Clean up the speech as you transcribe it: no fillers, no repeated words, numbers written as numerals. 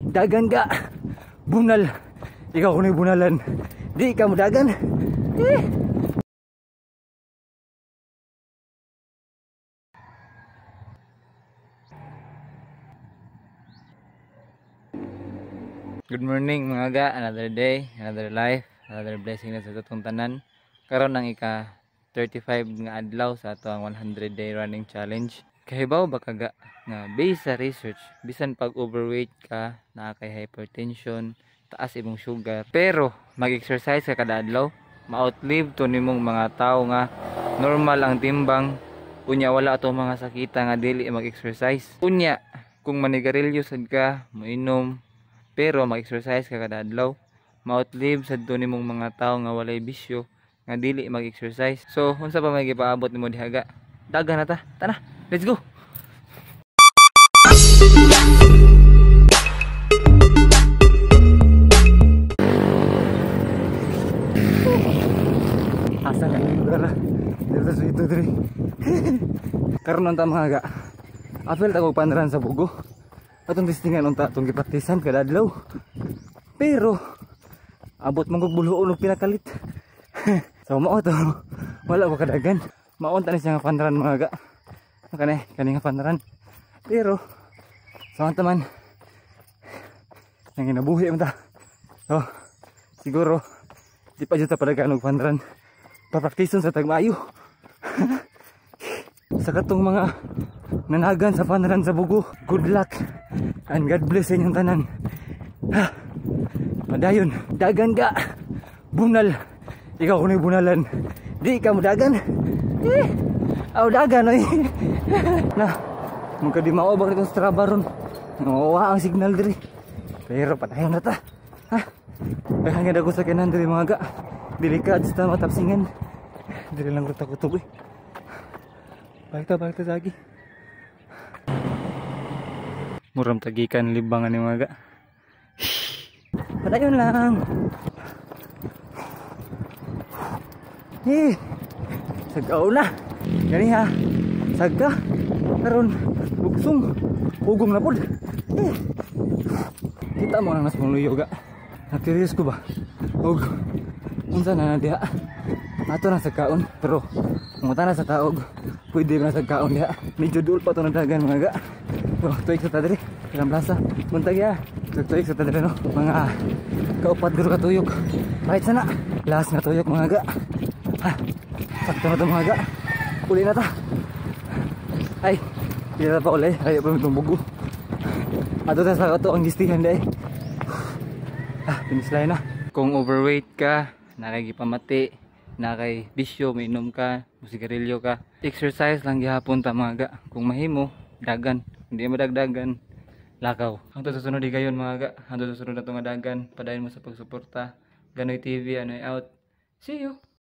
Dagan ka. Bunal. Ikaw kuno'y bunalan. Di ka mo dagan. Eh. Good morning mga ga, another day, another life, another blessing na sa atong tanan. Karon ang ika 35 nga adlaw sa ato ang 100 day running challenge. Kahibaw ba kaga nga based sa research, bisan pag overweight ka, naa kay hypertension, taas imong sugar, pero mag-exercise ka kada adlaw, ma-outlive to nimong mga tawo nga normal ang timbang, unya wala ato mga sakita nga dili mag-exercise. Unya kung manigarilyo sad ka, moinom, pero mag-exercise ka kada adlaw, ma-outlive sad to nimong mga tawo nga walay bisyo nga dili mag-exercise. So unsa pa may gipaabot nimo diha ga? Dagan na ta. Tana, let's go. Asa na yung lugar dito sa ito diri. Karon unta mga ga, apil ta kog fun run sa Bugo. Atong testingan unta atong gipraktisan kada adlaw. Pero abot man kog buloon og pinakalit. So mao to, wala ko kadagan. Maunta ni siya nga fun run mga ga. Kani kani nga fun run. Pero sa unta man nanginabuhi man ta. So siguro di pa jud ta padagan og fun run. Papraktison sa tagmaayo. Sa katong mga nanagan sa fun run sa Bugo, good luck and God bless sa inyong tanan. Ha, padayon, dagan ka. Bunal. Ikaw kuno'y bunalan. Di ka mo dagan. Eh, aw dagan oy. Na, mungka di mao ba itong Strava ron. Nawawa ang signal diri. Pero padayon na ta. Ha? Daghan nga dago sa kinan diri mga ga. Delikado sa matapsingan. Diri lang ruta kutob eh. Balik ta sagi. Muram tagikan libangan ni mga ga. Padayon lang. Eh, sagaw na. Gani ha. Saga. Karon bugsong ugong na pod. Eh. Kita mo na nas mong ga. Na-curious ko ba? Og unsa na na diha? Ato na sa kaon, pero munta na sa taog. Pwede na sa kaon diha. Medyo duol pa to na dagan mga ga. Oh, tuig sa tadri. Ilang plaza. Buntag ya. Tuig sa tadri no. Mga kaupat guro ka tuyok. Right sana. Last nga tuyok mga ga. Ha. Sakto na to mga ga. Uli na ta. Ay, di na pa uli. Ayaw pa mitong bugo. Ato ta sa kato ang gistihan day. Ah, finish line na. Kung overweight ka, nakagipamati, nakay bisyo, mainom ka, musigarilyo ka, exercise lang gihapon ta mga ga. Kung mahimo, dagan. Hindi madagdagan, lakaw. Ang susunod di gayon mga ga. Ang susunod na itong dagan. Padayon mo sa pagsuporta. Ganoy TV, anoy out. See you!